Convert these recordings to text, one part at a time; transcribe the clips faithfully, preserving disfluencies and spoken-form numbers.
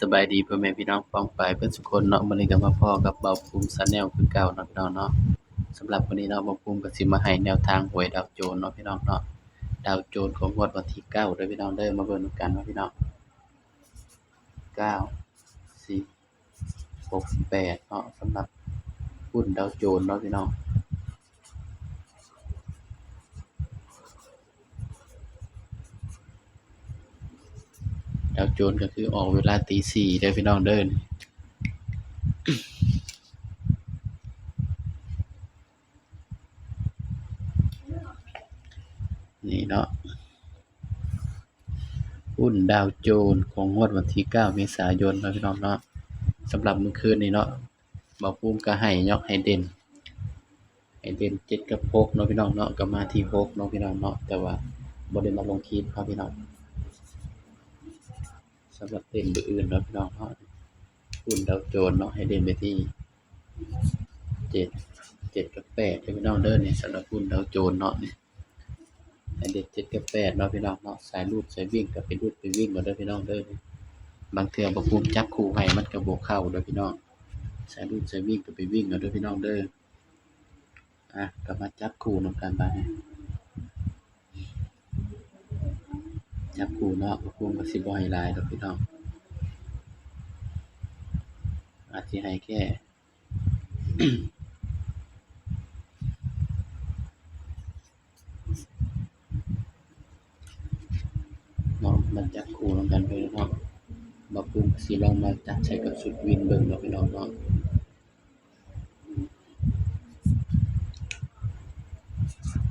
สบายดีพ่อแม่พี่น้องป้องปายเบิดสุคนเนาะ มื้อนี้ก็มาพ้อกับบ่าวภูมิชาแนลคือเก่าเนาะพี่น้องเนาะ สำหรับมื้อนี้เนาะ บ่าวภูมิก็สิมาให้แนวทางหวยดาวโจนส์เนาะพี่น้องเนาะ ดาวโจนส์ของงวดวันที่เก้าเด้อพี่น้องเด้อ มาเบิ่งนำกันเนาะพี่น้อง เก้า สี่ หก แปด เนาะ สำหรับหุ้นดาวโจนส์เนาะพี่น้อง ดาวโจนส์ก็คือออกเวลาตีสี่เด้อพี่น้องเด้อ นี่เนาะ หุ้นดาวโจนส์ของงวดวันที่เก้าเมษายนเนาะพี่น้องเนาะ สำหรับมื้อคืนนี้เนาะ บ่าวภูมิก็ให้เนาะ ให้เด่น ให้เด่นเจ็ดกับหกเนาะพี่น้องเนาะ ก็มาที่หกเนาะพี่น้องเนาะ แต่ว่าบ่ได้มาลงคลิปครับพี่น้อง สำหรับเด่นมื้ออื่นเนาะพี่น้องเนาะ หุ้นดาวโจนส์เนาะ ให้เด่นไปที่เจ็ด เจ็ดกับแปดเด้อพี่น้องเด้อ นี่สำหรับหุ้นดาวโจนส์เนาะ นี่ ให้เด่นเจ็ดกับแปดเนาะพี่น้องเนาะ สายรูดสายวิ่งก็ไปรูดไปวิ่งเอาเด้อพี่น้องเด้อ บางเทื่อบ่าวภูมิจับคู่ให้มันก็บ่เข้าเด้อพี่น้อง สายรูดสายวิ่งก็ไปวิ่งเอาเด้อพี่น้องเด้อ อ่ะ ก็มาจับคู่นำกันบาดนี้ จับคู่เนาะ บ่าวภูมิก็สิบ่ให้หลายดอกพี่น้อง อาจสิให้แค่ เนาะ มาจับคู่นำกันเลยเนาะ บ่าวภูมิก็สิลองมาจับใส่กับชุดวินเบิ่งเนาะพี่น้องเนาะ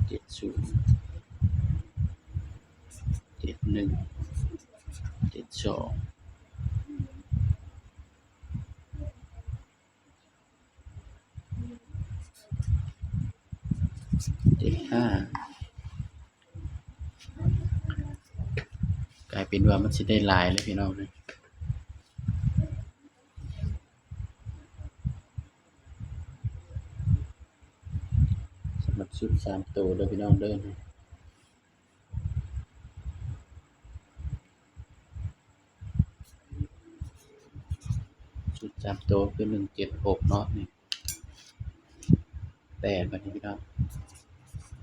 เจ็ดศูนย์ เจ็ดหนึ่ง เจ็ดสอง เจ็ดห้า กลายเป็นว่ามันสิได้หลายเลยพี่น้องเอ้ย สำหรับชุดสามตัวเด้อพี่น้องเด้อ ชุดสามตัวคือหนึ่งเจ็ดหกเนาะ นี่ แปด บาดนี้พี่น้อง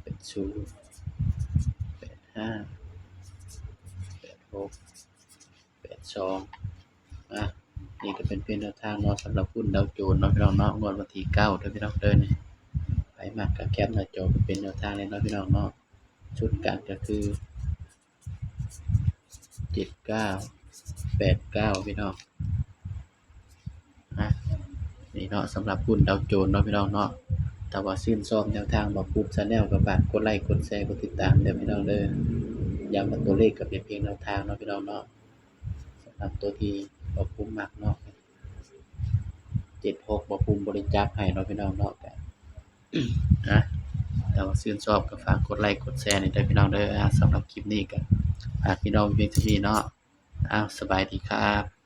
แปดศูนย์ แปดห้า แปดหก แปดสอง อ่ะ นี่ก็เป็นเพียงแนวทางเนาะ สำหรับหุ้นดาวโจนส์เนาะพี่น้องเนาะ งวดวันที่เก้าเด้อพี่น้องเด้อ นี่ ไผมักก็แคปหน้าจอเป็นแนวทางเลยเนาะพี่น้องเนาะ ชุดกันก็คือ เจ็ดเก้า แปดเก้า พี่น้อง อ่ะ นี่เนาะ สำหรับหุ้นดาวโจนส์เนาะพี่น้องเนาะ ถ้าว่าชื่นชอบแนวทางบ่าวภูมิชาแนลก็ฝากกดไลค์ กดแชร์ กดติดตามเด้อพี่น้องเด้อ ย้ำว่าตัวเลขก็เป็นเพียงแนวทางเนาะพี่น้องเนาะ สำหรับตัวที่บ่าวภูมิมักเนาะ เจ็ดหก บ่าวภูมิบ่ได้จับให้เนาะพี่น้องเนาะ ก็ นะ ถ้าว่าชื่นชอบก็ฝากกดไลค์ กดแชร์นี่เด้อพี่น้องเด้อ อ่ะ สำหรับคลิปนี้ก็ฝากพี่น้องเพียงเท่านี้เนาะ อ้าว สบายดีครับ